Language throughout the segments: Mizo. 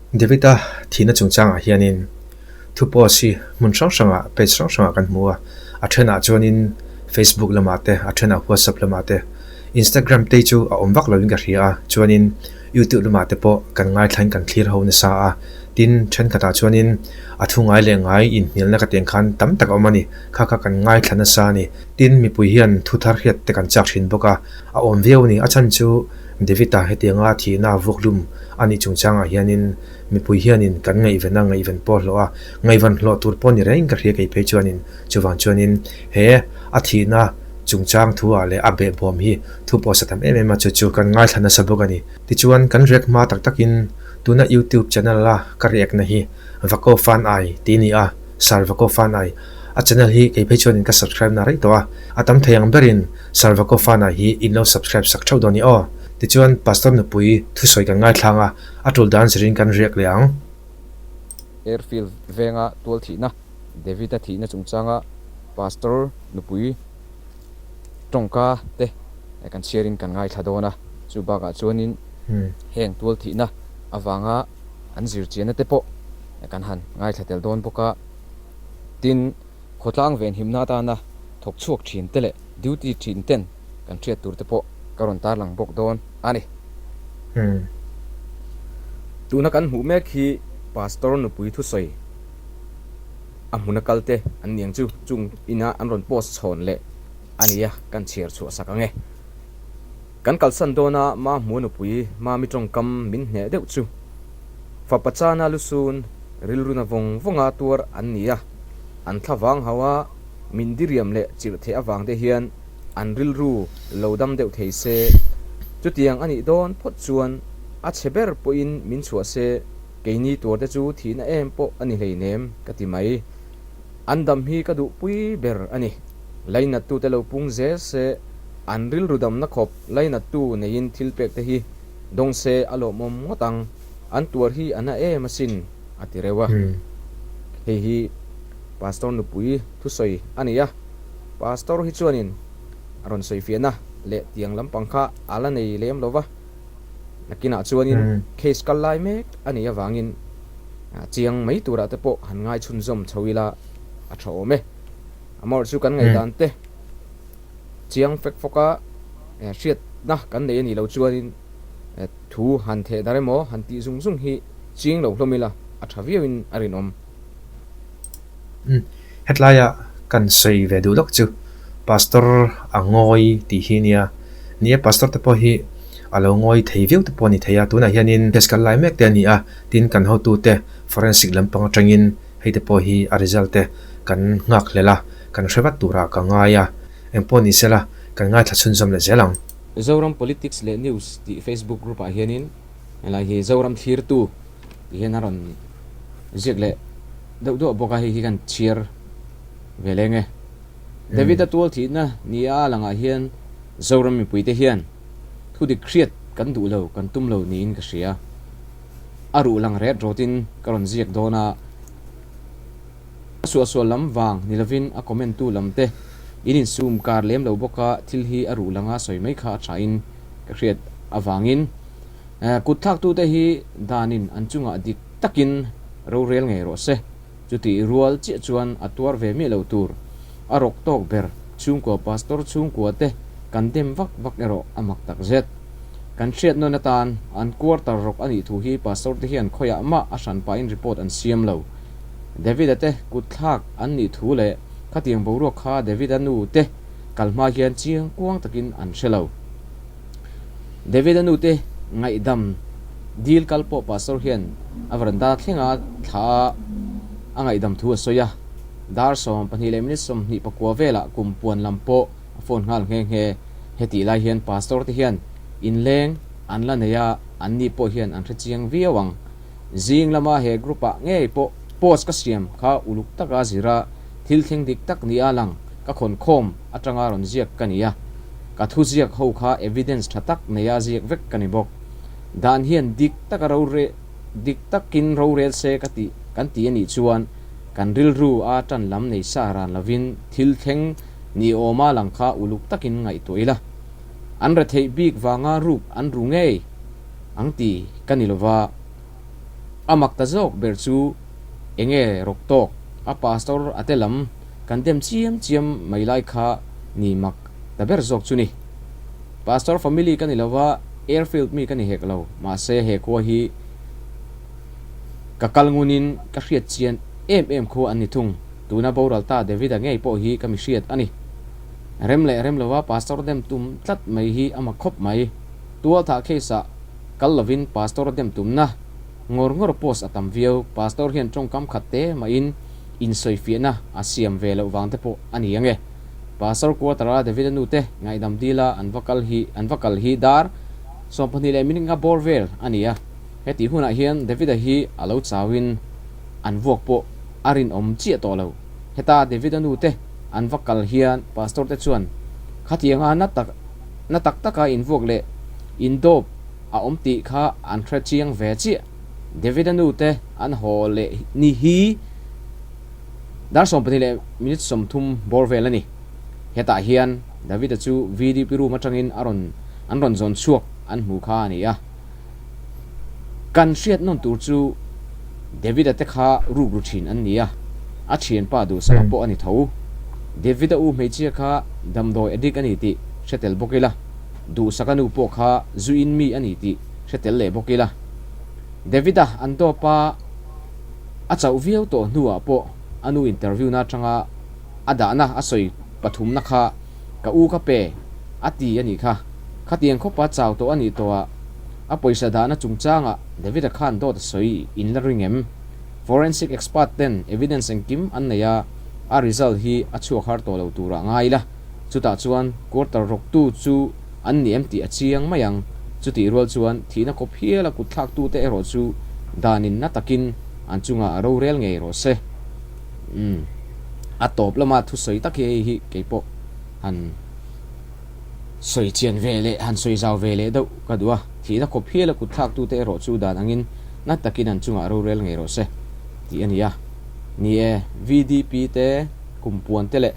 David-a thihna chungchangah hianin thu post hi hmun hrang hrangah page hrang hrangah kan hmu a, a thenah chuanin Facebook lamah te, a thenah WhatsApp lamah te, Instagram te chu a awm vak lovin ka hria a, chuanin YouTube lamah te pawh kan ngaithlain kan thlir ho nasa a, tin thenkhatah chuanin a thu ngai leh ngai inhnialna ka tih ang khan tam tak a awm a ni, kha kha kan ngaithla nasa a ni. Tin mipui hian thu thar hriat te kan chak thin bawk a, a awm viau a ni, a chhan chu David-a hetianga thihna vuakhlum a nih chungchangah hianin mipui hianin kan ngaihven a, ngaihven pawh hlawh a, ngaihvan hlawh tur pawh ni rengin ka hria kei phei chuanin. Chuvang chuanin he a thihna chungchang thu-ah leh a behbawm hi thu pawh sa tam em em a, chu chu kan ngaithla nasa bawk a ni. Tichuan kan react hma tak takin tuna YouTube channel-a ka react-na hi Vako Fan Ai tih a ni a, Sir Vako Fan Ai a channel hi kei phei chuanin ka subscribe na rei tawh a, a tam thei ang berin Sir Vako Fan Ai hi in lo subscribe sak theuh dawn i aw. Tichuan Pastor nupui thusawi kan ngaithlang a, a tul dan zirin kan riak leh ang. Airfield venga tual thihna, David-a thihna chungchanga Pastor nupui tawngka te kan chhiarin kan ngaithla dawn a, chu bakah chuanin heng tual thihna avanga an zirchianna te pawh kan han ngaithla tel dawn bawk a. Tin, khawtlang venhimna atana thawk chhuak thin te leh duty thin ten kan hriat tur te pawh ka rawn tarlang bawk dawn a ni. Tuna kan hmuh mek hi Pastor nupui thusawi a hmuna kal te an ni ang chu, chung ina an rawn post chhawn leh a nia kan chhiar chhuah sak ang e. Kan kalsan dawna Mahmua nupui Mami tawngkam min hneh deuh chu fapa chana lusun rilruna vawng vawnga tuar an ni a, an thla vang hau a, min diriam leh chirh theih avang te hian an rilru lo dam deuh thei se. Chutiang a nih dawn phawt chuan a chhe ber pawhin min chhuah se, keini tuar te chu thihna em pawh a ni hleinem ka ti mai. An dam hi ka duhpui ber a ni. Lainattu te lo pung zel se, an rilru damna khawp lainattu neiin thil pek te hi dawng se a lawmawm ngawt ang, an tuar hi a na em asin, a ti reuh a. Hei hi Pastor nupui thusawi a ni a, Pastor hi chuanin a rawn sawifiahna leh tiang lampang kha a la nei lem lo va, nakinah chuanin case kal lai mek a nih avangin chiang mai turah te pawh han ngai chhunzawm chho ila a tha awm e. Amawr chu kan ngaihdan te chiang fek fawk a, hriatna kan nei a nih loh chuanin thu han theh dar emaw han tih zung zung hi ching lo hlawm ila a tha viauin a rinawm. Umm hetlaia kan sawi ve duh lawk chu Pastor a ngawi tih hi nia, ni e Pastor te pawh hi a lo ngawi thei viau te pawh a ni thei a, tunah hianin test kal lai mek te a ni a, tin kan hotute forensic lampang atangin Hei te pawh hi a result te kan nghak hlel a, kan hre vat turah ka ngai a, engpawh ni sela kan ngaithla chhunzawm leh zel ang. Zoram Politics leh News tih Facebook group ah hianin helai hi Zoram thlirtu tih hian a rawn ziak leh deuh duah bawk a, hei hi kan chhiar ve leng e. David-a tual thihna ni a langah hian Zoram mipuite hian thudik hriat kan duh lo, kan tum lo niin ka hria. A ruh lang ret rawtin ka rawn ziak dawn a, a suahsual lam vang ni lovin a comment tu lam te in insum kar lem lo bawk a, thil hi a ruh langa sawi mai kha a tha in ka hriat avangin kut thlak tu te hi danin an chungah dik takin rorel ngei rawh se. Chutih rual chiah chuan a tuar ve miah lo tur. A rawk tawk ber, chhungkua pastor chhungkua te kan dem vak vak erawh a mak tak zet. Kan hriat nawn atan an quarter rawk a nih thu hi pastor te hian khawiah mah a hran pahin report an siam lo. David-a te kut thlak an nih thu leh khatiang boruak kha David-a nu te kal hma hian chiang kuang takin an hre lo. David-a nu te ngaihdam dil kal pawh pastor hian a veranda thlenga thla a a ngaihdam thu a sawi a. Dar 12 leh minute 24 velah kum puan lam pawh a phone nghal nghe nghe. Hetih lai hian pastor te hian inleng an la nei a, anni pawh hian an hre chiang viau ang. Zing lama he group ah ngei pawh post ka siam kha uluk taka zira thil thleng dik tak nia lang ka khawn khawm atanga rawn ziak ka ni a. Ka thu ziak ho kha evidence tha tak neia ziak vek ka ni bawk. Dan hian dik taka rore dik takin rorel se ka tih kan ti anih chuan kan rilru a tan lam nei sa ran lovin thil thleng ni awma lang kha uluk takin ngaihtuah ila. An retheih bik vanga ruk an ru ngei ang ti ka ni lova. A mak ta zawk ber chu enge rawk tawk a pastor a te lam kan dem chiam chiam mai lai kha ni mak ta ber zawk chu ni. Pastor family ka ni lo va, airfield mi ka ni hek lo, mahse he khua hi ka kal ngunin ka hriat chian em em khua an ni thung. Tuna boral ta David-a ngei pawh hi ka mi hriat a ni. Rem leh rem lova pastor dem tum tlat mai hi a mak khawp mai. Tualthah case-ah kal lovin pastor dem tumna ngawr ngawr post a tam viau. Pastor hian tawngkam khat te mahin insawifiahna a siam ve loh vang te pawh a ni ange. Pastor quarter-a David-a nute ngaihdam dila an va kal hi an va kal hi dar 12 leh minute nga bawr vel a ni a. Hetih hunah hian David-a hi a lo chauin an vuak pawh a rinawm chiah tawh lo. Heta David-a nute an va kal hian pastor te chuan khatianga na tak na tak taka invuak leh indawp a awm tih kha an hre chiang ve chiah. David-a nute an haw leh ni hi dar 12 leh minute 30 bawr vel a ni. Hetah hian David-a chu VDP room atangin a rawn an rawn zawn chhuak an hmu kha a ni a. Kan hriat nawn tur chu David-a te kha ruk ru thin an ni a, a thianpa duhsaka pawh a ni tho. David-a u hmeichhia kha damdawi addict a ni tih hre tel bawk ila, duhsaka nu pawh kha zu in mi a ni tih hre tel leh bawk ila. David-a an dawpa a chauh viau tawh hnuah pawh a nu interview na atanga a dahna a sawi pathumna kha ka u ka pe a ti a nih kha. Khatiang khawpa chau tawh a nih tawhah a pawisa dahna chungchangah David-a khan dawt a sawi in la ring em? Forensic expert ten evidence engkim an nei a, a result hi a chhuak har tawh lo turah ngai ila. Chutah chuan quarter rawktu chu an ni em tih a chiang mai ang. Chutih rual chuan thihna kawp hial a kut thlaktute erawh chu danin na takin an chungah a rorel ngei rawh se. Umm. A tawp lama thusawi tak hi hei hi keipawh han sawi chian ve leh han sawi zau ve leh deuh ka duh a. Thihna kawp hial a kut thlaktute erawh chu dan angin na takin an chungah rorel ngei rawh se tih a ni a. Ni e, VDP te, Kumpuan te leh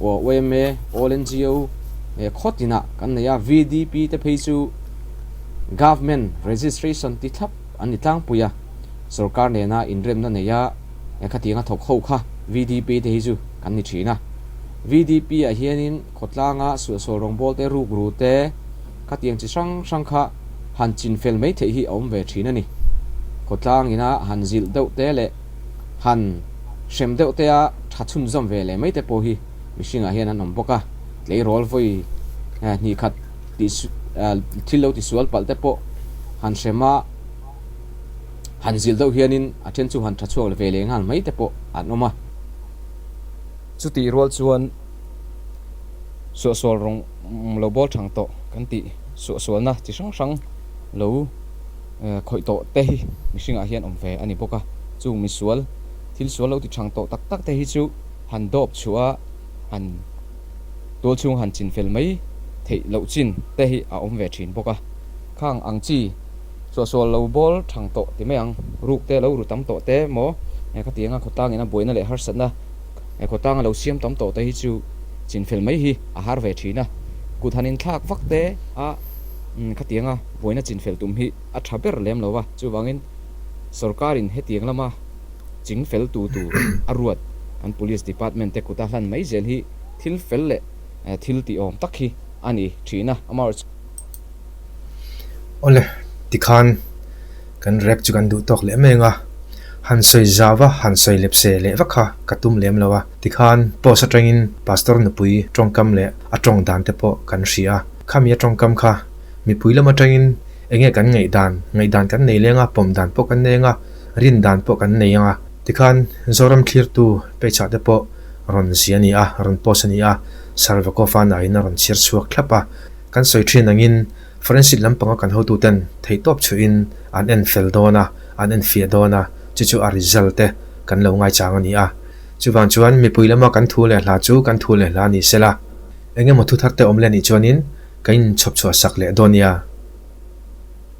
yma, All NGO khaw tinah kan nei a. VDP te phei chu Government Registration ti thlap an ni tlangpui a. Sorkar nena inremna nei a khatianga thawk ho kha VDP te hi chu kan ni thin a. VDP ah hianin khawtlanga suahsual rawngbâwl te, rukru te, khatiang chi hrang hrang kha han chinfel mai theih hi a awm ve thin a ni. Khawtlang ina han zilh deuh te leh han hrem deuh te a tha chhunzawm ve leh mai te pawh hi mihringah hian an awm bawk a. Tleirawl vawi hnih khat tih thil lo tisual palh te pawh han hrem a, han zilh deuh hianin a then chu han tha chhuak ve leh nghal mai te pawh an awm a. Chutih rual chuan suahsual rawng lo bawl thang tawh kan tih suahsualna chi hrang hrang lo khawih tawh te hi mihringah hian awm ve a ni bawk a. Chung misual thil sual lo ti thang tawh tak tak te hi chu han dawp chhuah a, han tual chhung han chinfel mai theih loh chin te hi a awm ve thin bawk a. Khang ang chi Suahsual lo bawl thang tawh ti mai ang, ruk te lo ru tam tawh te maw khatianga khawtlangin a buaina leh harsatna khawtlanga lo siam tam tawh te hi chu chinfel mai hi a har ve thin a, kut han inthlak vak te a khatianga buaina chinfel tum hi a tha ber lem lo va, chuvangin sorkarin hetiang lama chingfel tu tur a ruat kan Police Department te kuta hlan mai zel hi thil fel leh thil tih awm tak hi a ni thin a, amaherawhchu. Awle, tikhan kan rek chu kan duh tawk leh mai ang a, han sawi zau va, han sawi lepse leh vak kha ka tum lem lo a, tikhan post atangin Pastor nupui tawngkam leh a tawng dan te pawh kan hria a, khami a tawngkam kha mipui lam atangin enge kan ngaihdan, ngaihdan kan nei leng a, pawm dan pawh kan nei ang a, rin dan pawh kan nei ang a, tikhan Zoram thlirtu page ah te pawh rawn zia a ni a, rawn post a ni a, Sarvakova nain a rawn chhiar chhuak thlap a. Kan sawi thin angin forensic lampanga kan hotuten theihtawp chhuihin an en fel dawn a, an en fiah dawn a, chu chu a result te kan lo ngaichang a ni a. Chuvang chuan mipui lama kan thu leh hla chu kan thu leh hla ni sela, eng emaw thu thar te awm leh nih chuanin kan inchhawp chhuah sak leh dawn nia.